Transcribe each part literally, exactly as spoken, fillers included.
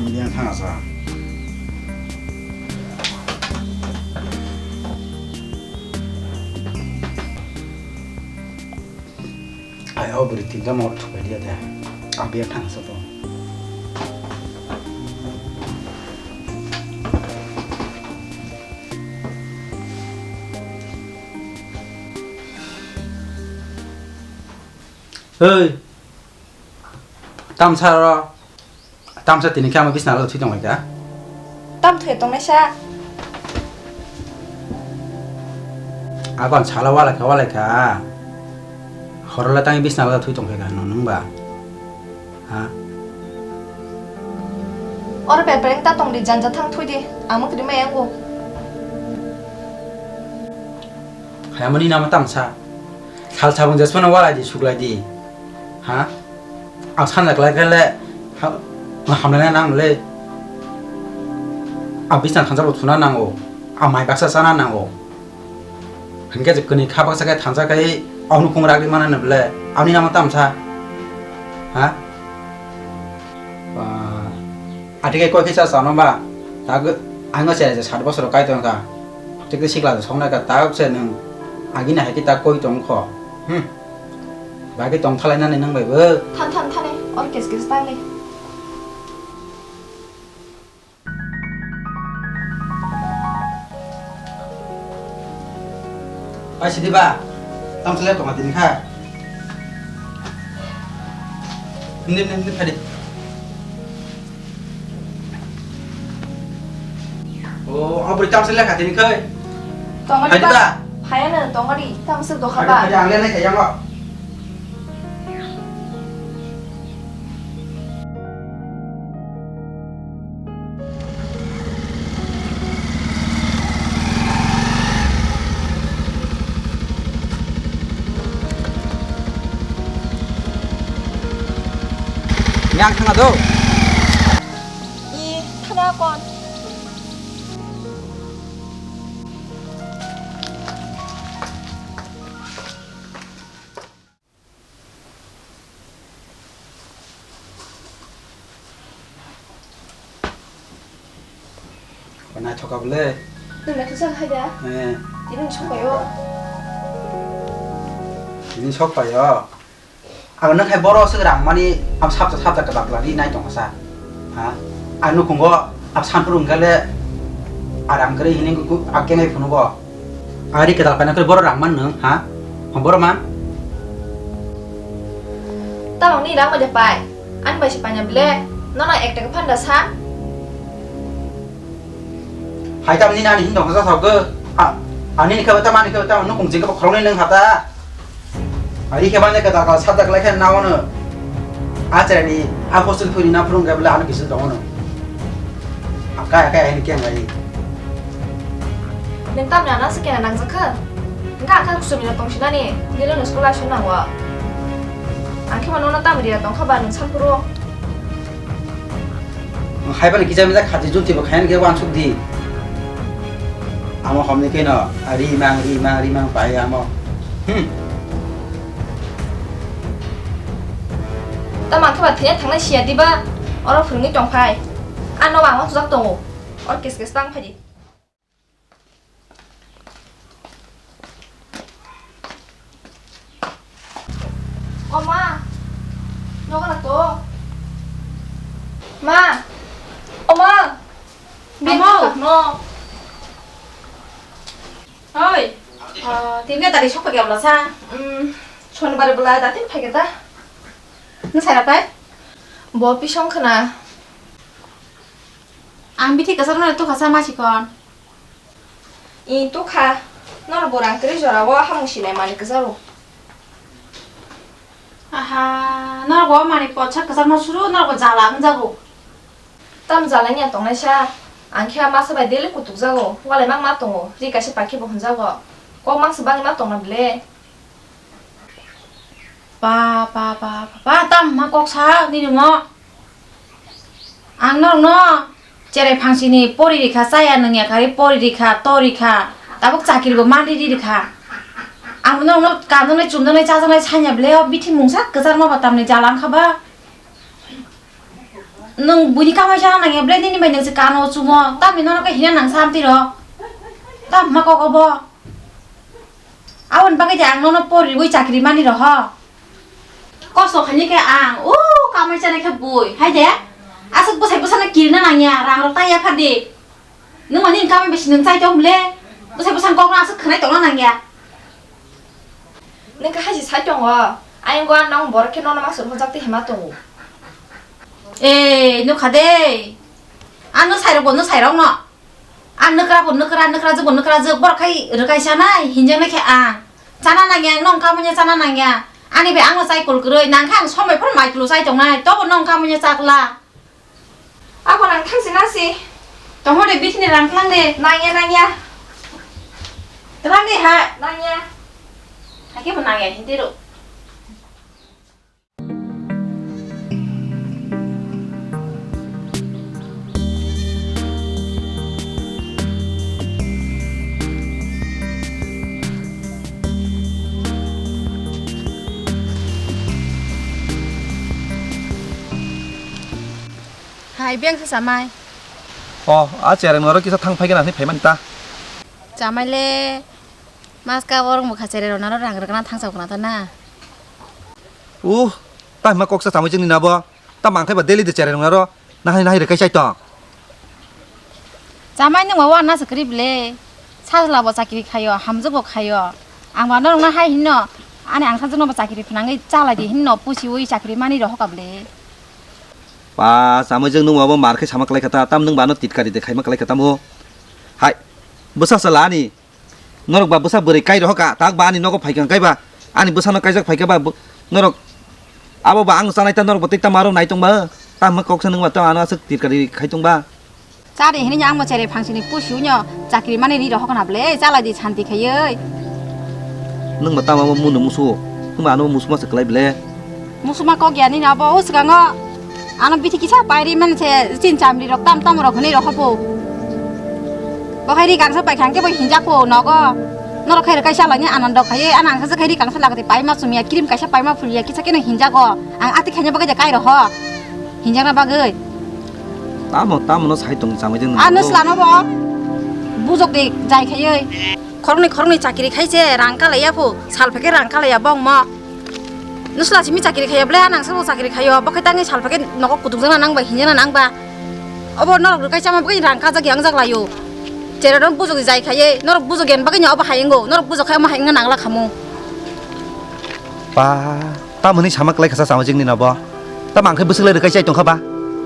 Yang thang asa. Ai, o bwrwi tinta mor thupai dia de. Ang biya thang sa to. Hei. Tamsa ro. Tamsa tini khe ama bisna lo thwi tong lai kha. Tam thwi tong nai sa. Abang sala wala kha, wala kha. Horo le tang bisna lo thwi tong kha no nung ba. Ha? Oro per pereng ta tong di, janja thang thwi di. Amo kri mai ango. Hayamani nama tamsa. Sal sabung jesmano wala di, suklai di. Ha? Ang sanja kwlai khe le ha-, hamlaina nang le. Ang bisna thansa bo thuna nango. Ang mai baksa chana nango. Hinkhe je kwnwi kha baksa khe thansa khe ang nukhung rak ri mana ne ble. Amni nama tamsa. Ha? Ba, ati khe koi khe cha chano ba. Tag ang se je sat bosor kai tong kha. Tik sik la song na ka tag se nung. Agi na hai khe ta koi tong kho. Hmm. Bagwi tong thalainani nang bai bo. Than, than, thani. Or kes kes tang ni. Pai sidi ba. Tang thale tong tini kha. Hindi, hindi, hindi, phadi. O, abri tang thale kha tini khai. Tong di ba. Phadi ba. Phaya na tong di. Tang sik do kha ba. Phadi, phadi, ang le nai kha yang ba. Yang thanga do. I thana kon. Naithoka bole. Nwng naithok sak hai da? Eh. Tini sok paio. Tini sok paio. Ang nang khai boro swk rang mani am sapta sapta kwtal kwtal ri nai tong sa. Ha? Ang nukhungo ap sanpru wngkha le a rang kwrwi hini ku a kengai phunu go. Ari kwtal paina kwrwi boro rang man nwng, ha? Hom boro man? Tamoni rang bai de pai. Ani bai se paina bile. Nono ek taka phanda sa. Hai tamni nani hin dong sa thok go. A, ani ni khe tamani khe tam nukhung jing khe khoroknwi nwng hata. Ari khe bang ne kwtal kwtal sajak lai khe na ono. A cherani a hostel phuri na phurung khe bwle ano kisil tong ono. Akai akai ahin khe ngai. Nwng tamni ano se kena nangjakha? Wngkha ang khe kusumino tongsinani, nini no school aswk nango. Ang khe mano no tamni ria tongkha ba nwng saphuru. Hai bani kisa misa khati juti bo khayan khe wansuk di. Amo homni khe no, ri mang, ri mang, ri mang pai amo. Hmm. Tamo ang khe ba thwiya thangnai siya diba, oro phwrwngwi tong phai. Ano ang wansuk jak tongo, oro kes kes tang phai di. O ma, nogo na to. Ma, o ma. Amo. No. Oi. Ah, tini tari sok pagi amla sa. Hmm, Shonibar bela datin phai kata. Nung sai rapai? Bo pisong khna. Ang bithi kasar na tu khasa ma sikon. I tukha, norok bo rang kwrwi jora o hamung sinai manwi kwcharo. Aha, norok bo manwi potsa kwchar no suru, norok bo jala wngjago. Tam jala wngya tongnai sa, ang khe masa bai daily kutuk jago, walai mang ma tongo, ri kaisa pakhe bo hwnjago, kok mangsa bangwi ma tongna ble. Ba, ba, ba, ba, ba, tam ma kok sa nini mo. Ang norokno cherai phangsini pori rikha, chaya nungya kari pori rikha, to rikha, tabuk chakiri bo man riri rikha. Ang norokno kanjaknai, chumjaknai, chajaknai sanya ble o bithi mungsa kwchar ma ba tamni jala wngkha ba. Nwng buini kamai chana nangya ble, nini bai nwng se kano chumo. Tamni nono khe hina nang samti rok. Tam ma kok obo. Aboni bagwi de ang nono poriwi chakri mani roho. Kosto khaini khe ang, o kamai chana khe bui. Hai de. Aswk bwsai bwsano kirina nangya, rang rok taiya pha di. Nwng mani kamai besi nwng chai tong ble. Bwsai bwsang kok no aswk khwnai tongna nangya. Nwng khe haisi sai tongo. Ayang go nang borok khe nono ma suru hojak tei hima tongo. E, nukha de. Ang no sai rok bo no sai rok no. Ang nukra bo nukra, nukra jwk bo nukra jwk. Borok khai rwkai sanai, hinjak nai khe ang. Chana nangya, ang nong kamanya chana nangya. Ani bai ang no chai kol kwrwi, nang khe ang somoi phano mai kwlw chai tongnai. Tobo nong kamanya chakla. Abo nang thangsi nasi. Tongho de, bithini rang tlang de. Nangya, nangya. Tlang de ha. Nangya. Hakhe bo nangya hindi ro. Hai, beng sa samai. O, a chereng noro kisa thang phai gana hinwi phaimani ta. Chamai le, mas ka borok mukha chereng rok naro rang rwkna thang sa kona ta na. Uh, ta hima kok sa chamai chwngni nabo. Ta mang khai ba daily de chereng noro. Nahai nahai rwkai chai tong. Chamai nungma wana se kwrwi ble. Sajla bo chakri khaio, hamjwk bo khaio. Ang ba norok no hai hinno, ani ang sajwk no bo chakri phnangwi chalai di hinno, pusi ui chakri mani rohok ka ble. Ba, chamai jwng nungma bo mar khe sama klai kha ta, tam nung ba no titkari de khaima klai kha tamo. Hai, bwsa sala ani. Norok ba bwsa bwrwi kai rohor ka, tak ba ani nogo phai kha kaiba, ani bwsano kaijak phai kha ba, bo-, norok abo ba ang chanai ta, norok bo tei tamo aro nai tong ba, tamo kok sa nung ba tamo ano aswk tirkari khai tong ba. Chari hini ang bo chere phangsini pusi unyo chakri mani ri rohor kana ble, chalai di santi khaioi. Nung ba tamo abo munu musu, nung ba ano musu ma se klai ble. Musuma kok ya nini abo o swkango. Ano bithi kisa pairi man se chin chamri rok tam tam rok hwnwi rok hopo. Bo khai ri gangsa pai khangke bo hinjak po nogo. Norok khai rwkai salani anando khai, ano ang sajak khai ri gangsa lagati paima chumya, cream kaisa paima phulya, kisa keno hinjago. Ang ati khaina bagwi de kai roho. Hinjakna bagwi. Tamo, tamo no sai tong chamai jeng. Ano slano bo. Bujok de jai khaioi. Khoroknwi khoroknwi chakiri khai se rang kalaiya phu, sal phai khe rang kalaiya bong mo. Nusla simi chakiri khaiya ble, anang sabo chakiri khaio, bo khai tangwi sal phai khe nogo kutuk jana nang ba, hinjana nang ba. Obo norok rwkai chama bagwi rang kajak yang jak laio. Chera rok bujok jai khaiye, norok bujok yan bagwi no obo hayungo, norok bujok khai omo hayungna nangla khamu. Pa. Tamoni sama klai khasa samajik ni nobo. Tamo ang khe bwswk lai rwkai chai tongkha ba?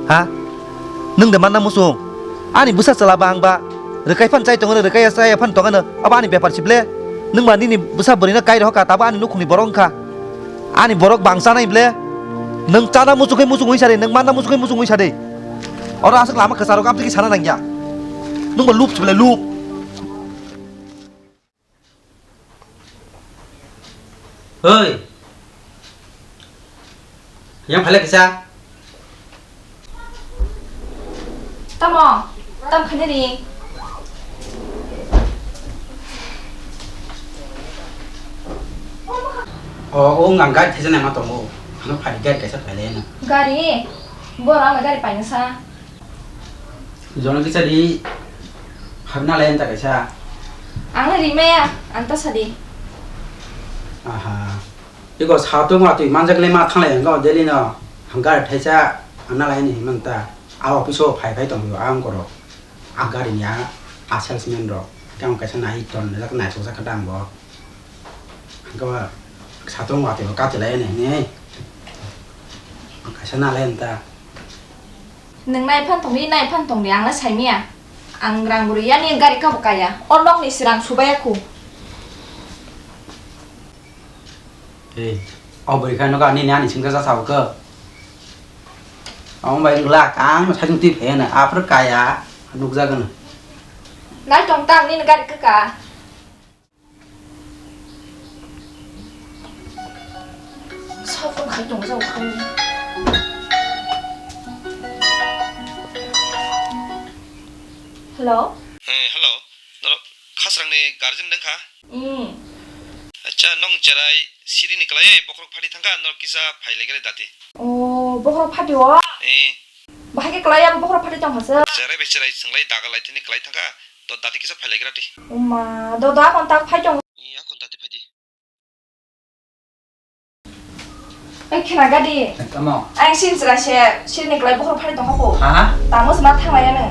Ha? Nwng de manna muchung. Ani bwsa chwla ba ang ba. Rwkai phan chai tongo, rwkai ya chai ya phan tongo no. Abo ani bepar si ble. Nwng ba nini bwsa bwrwi no kai rohor ka, tabo ani nukhungni borok wngkha. Ani borok bangsa nai ble. Nwng chana muchung khe muchung wi sadi, nwng manna muchung khe muchung wi sadi. Oro aswk lama kwcharo gam twi sana nangya. Nwng ba lup si ble lup. Hoi. Yang phalai kisa. Tamo, tam khani ri. O, o, ang gari thaisa naima tongo. Ano phari gari kaisa phailai ano. Gari? Boro ano gari painasa. Jono kisa di habna lai anta kaisa. Ang le rimaya, anta sadi. Aha. Iko satung watui manjak le ma thanglai ang daily no. Ang gari thaisa anna lai ni himanta. A office o phai phai tong yo ang koro. A gari ni a, a salesman ro. Kamo kaisa nai ton jak nai sok jak dang bo. Ang ko satung watui bo kati lai ni ni. Kaisa na lai anta. Nwng nai phan tongdi, nai phan tongdi, ang le saimaya. Ang rang bwrwi yani gari kabo kaya. O nokni sirang subaya khu. Ei, o bwrwi kha nokha nini ani singsa sa sao khe. Omo bai wngla kang no sajung twi phai hwnwi aphuru kaya nukjagwno. Nai tong tang nini gari kwkha. Sa phone khai tong jao khai. Hello? Eh, hello. Norok Khasrangni guardian dengkha? Hmm. Acha, nong cherai siri ni kalai bokhorok phati thangkha, norok kisa phai lai gari dati. Oh, bokhorok phati o? Eh. Bahai khe kwlai abo bokhorok phatwi tong kha se. Cherai bai cherai chwnglai daga lai thani kwlai thangkha. To dati kisa phai lai gra di. Uma, do do akon tak phai tong. Iya kon dati phai di. Ai khena gadi. Tamo. Ang sin chwrai se, sini kwlai bokhorok phatwi tong kha ko. Ha? Tamo se ma thang lai ano.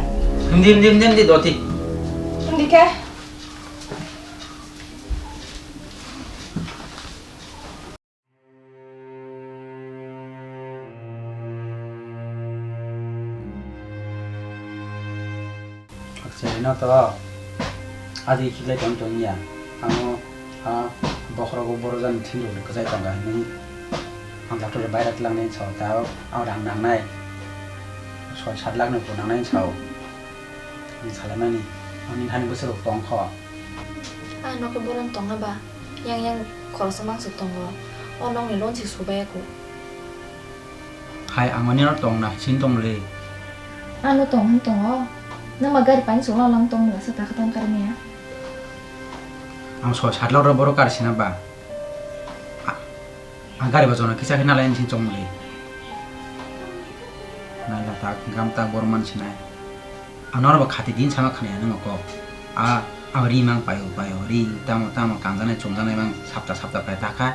Hindi hindi hindi hindi doti. Hindi khe. Cherino to adi khiklai tong tong ya. Ano a bokhorogo borok jani thwi rok kwchai tong kha hinwi ang doctor bai rak lang nai sao ta ang rang nang nai soi sat lakh ni nangnai sao. Ang salaimani, ani hani bwswrok tong kho. Ah, nokho borom tongna ba? Yang yang khoroksa mangsuk tongo. O nokni loan se subai aku. Hai, ang ani oro tong na, sini tong le. Ano tong hwn tongo. Nang ma gari pani solo lang tong la sa ta khatang karmi ya. Ang soi sat lakh ro boro kar sina ba. A-, ang gari ba jona kisa khe nalai sini tong le. Nai la tak, gam tak boro man sinai. Ang norok bo khati din sama khna ya nang kok. A, ang ri mang paio paio, ri tamo tamo kanjaknai chumjaknai mang sapta sapta pai ta kha.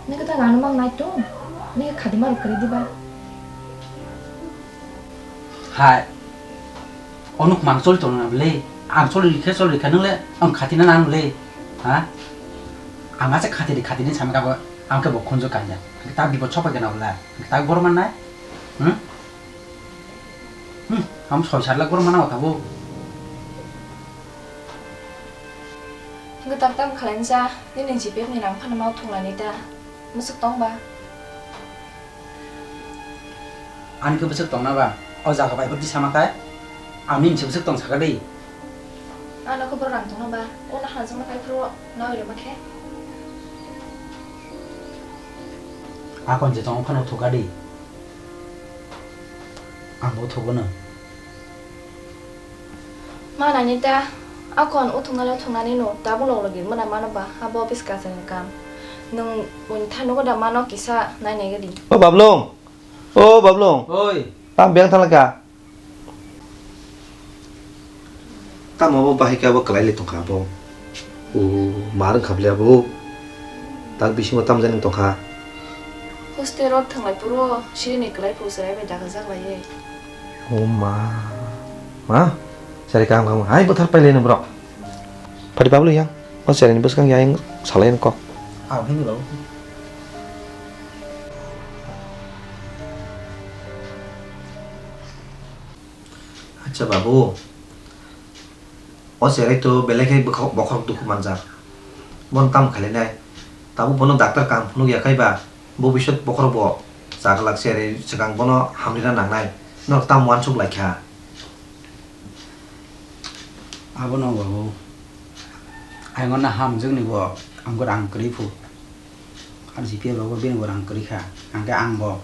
Nang khe ta rano mang nai tong. Nang khe khati ma rok kwrwi diba? Hai. Onok mang choli tong na le. Ang choli khe choli kha nang le ang khati na nang le. Ha? Ang ase khati di khati ni sama ka bo ang khe bo khunju kanya. Ta bibo chopa kena bla. Ta bor man nai. Hmm? Hmm, ham soi sat lakh bor mana wata bo. Hingke tam tam khalai sa, nini G P F ni rang phano mau thung lani ta. Musuk tong ba? Ani khe bwswk tong na ba? O jaga bai bwtwi sama khe? Ang nini se bwswk tong saka di. Ano khe bor rang tong na ba? O na hajong na kai phuru na oi rema khe? Akon je tong phano thuka di. Ang bo thugo no. Ma nani ta, akon uthung nalo thung nani no, tabuk log logi mona mano ba, abo office kachar ni kam. Nung uni tha nugo da mano kisa nai nai gadi. O Bablung, o Bablung. Oi. Tam beng thalaka. Tamo abo bahai khe abo kwlai le tongkha abo. O, ma rwngkha bwle abo. Tak bisingo tamo jani tongkha. Hostel o thwnglai phuru sirini kwlai phuru chwrai bai daga jak lai. O ma. Ma? Chari kaham kaham. Hai bwthar pailai no borok. Phari bablu yang. O cheraini bwskang yang salai kok. Ang hini babu. Acha babu, o cherai to belai khe bokhok, bokhok dukhu manjak. Bono tamo khainai? Tabuk bono doctor kaham phunuk ya khai ba, bobiswt bokhorok bo chaglak cherai swkang bono hamrina nangnai. Norok tamo uansuk lai kha? Abono babu, ayang no hamjwk ni bo ang rang kwrwi phu. Ar G P F rogo bini bo rang kwrwi kha. Hingkhe ang bo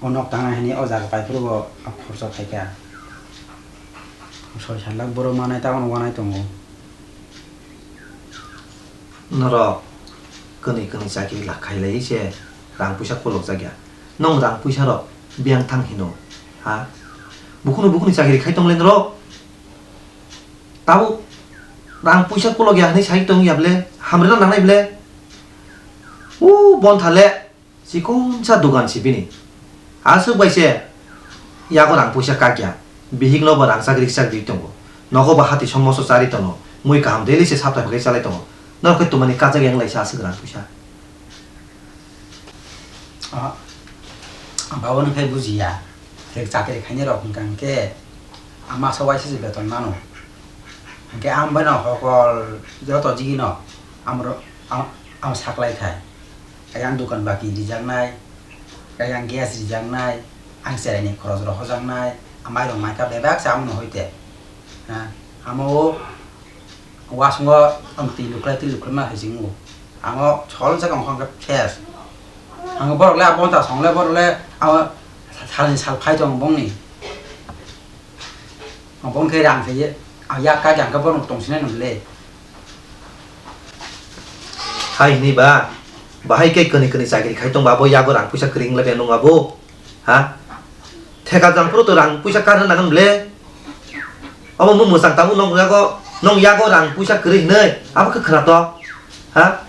o nok tangna hini o jaga pai phuru bo khoroksa phai kha. Soi sat lakh borok manai ta ono wanai tongo. Norok kwnwi kwnwi chakiri lak khai lai se rang puisa kolok jak ya. Nong rang puisa rok biyang thang hino ha? Bukhunu bukhuni chakiri khai tong lai norok? Tabuk rang puisa kolok ya hinwi sai tong ya ble, hamrwna nangnai ble. U bon thale chikonsa dogan si bini. Aswk bai se yago rang puisa kak ya. Bihik no bo rang chakri chakri tongo. Nogo bo hati somoso chari tongo. Mui kaham daily se sapta phakai chalai tongo. Norok khe tumani kajak yang lai se aswk rang puisa. Ah, babo nung khai bujiya. Thek chakri khainai rok hwnkha hwnkhe, a masa waisa se beton mano. Hwnkhe ang bono hokol joto jigino amro-, am-, am saklai khai. Kaya ang dukan baki rijaknai, kaya ang gas rijaknai, ang cheraini khorosrok hojaknai, a mairok maikha bebak se amono hoite. Ha, amo o wasungo ang twi luklai, twi luklai ma hai se wngo. Ang o sol se kong kong khe ses. Ang borok le abo ta song le borok le abo salni sal phai tong bongni. Ang bong khe rang se ye, ang yak ka jang khe borok tong sinai nung le. Hai hini ba, bahai khe kani kani chakri khai tong ba, abo yago rang puisa kring le be nung abo. Ha? Theka jang phuru to rang puisa karna nangan ble. Obo mung mwchang tabuk nong yago, nong yago rang puisa kwrwi hinwi. Abo khe khwna to. Ha?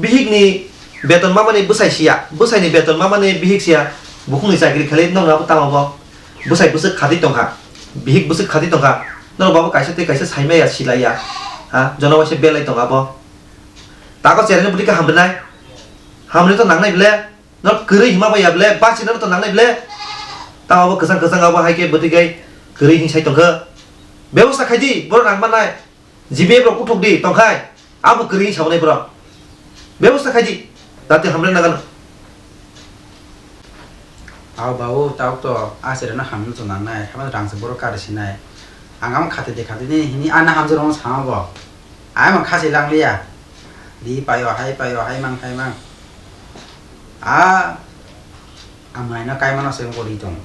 Bihik ni beton mamani bwsai siya, bwsai ni beton mamani bihik siya. Bukhung ni chakri khalai nong abo tamo bo. Bwsai bwswk khati tongkha. Bihik bwswk khati tongkha. Nong babo kaisa tei kaisa saimaya silaiya. Ha? Jono waisa belai tong abo. Tago chereng bwtwi khe hamrwnai. Hamrwi to nangnai ble. Norok kwrwi hima bai ya ble, bachina to nangnai ble. Tamo bo kwchang kwchang abo hai khe bwtwi kai kwrwi hin sai tongkha. Bebosta khai di, borok rang mannai. G B F rok kuthuk di tongkhai. Abo kwrwi hin sabonai borok. Bebosta khai di. Dati hamle nagan. Abo babu tabuk to asere no hamle to nangnai. Hama rang se borok kari sinai. Ang amo khati de khati ni hini ana hamjak rok no sama bo. Ai mang khasi lang liya. Di payo hai payo hai mang hai mang. A, ang naina kaimano se wngkha ri tong.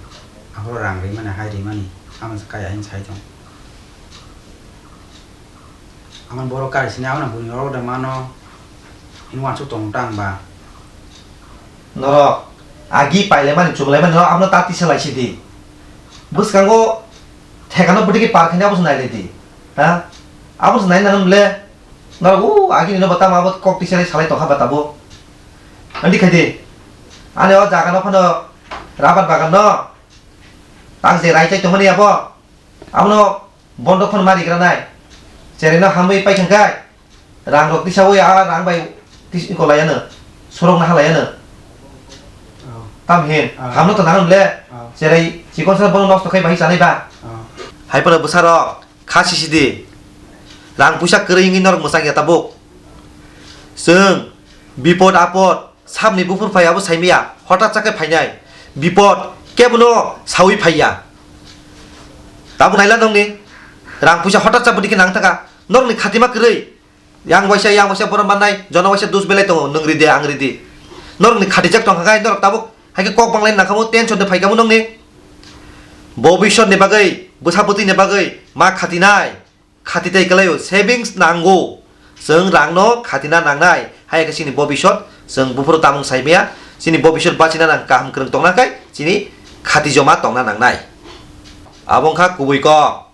Aphuru rang rimani, hai rimani, amo se kaya hini sai tong. Amo borok kari sini, amo buni rok da mano. Hini wansuk tong tang ba. Norok, agi pailaimani, chumlaimani, norok abono ta tisa lai sidi. Bwskango thekano bwtiki par khaina aboso nai lai di. Ha? Aboso nai nang le. Norok, o, agini no bata ma bo kok tisa lai salai tongkha bata bo. Andi khai di. Ani o jaga no phano rabar bagan no. Tang je rai chai tongmani abo. Abono bondo phano mari gra nai. Chereno hamwi pai thang kai. Rang rok tisa wi a rang bai tis ko lai ano. Sorok na halai ano. Oh. Tam hin. Ah. Hamno to nang le. Ah. Cherai chikon sa bono nosto khai bai chanai ba. Ah. Hai pala bwsa rok. Kha sisi di. Rang puisa kwrwi wngwi norok mwchang ya tabuk. Chwng bipod apod sabni buphur phai abo saimaya, hotat chakhe phainai. Bipod kebono sawi phaiya. Tabuk naila nongni rang puisa hotat cha bwdikhe nang thaka. Norokni khatima kwrwi. Yang waisa, yang waisa borok mannai, jono waisa dus belai tongo, nwng ridi, ang ridi. Norokni khatijak tongkha khai norok tabuk. Haikhe kok banglai nangkhamu, tension de phaikhamu nongni. Bobisot ni bagwi, bwsa bwtwi ni bagwi ma khatinai, khati tei kwlaio, savings nango. Chwng rangno khatina nangnai, haikhe chini bobisot, chwng buphuru tamung saimaya, chini bobisot bachina nang kaham kwrwng tongna khai, chini khati joma tongna nangnai. Abo wngkha kubui kok.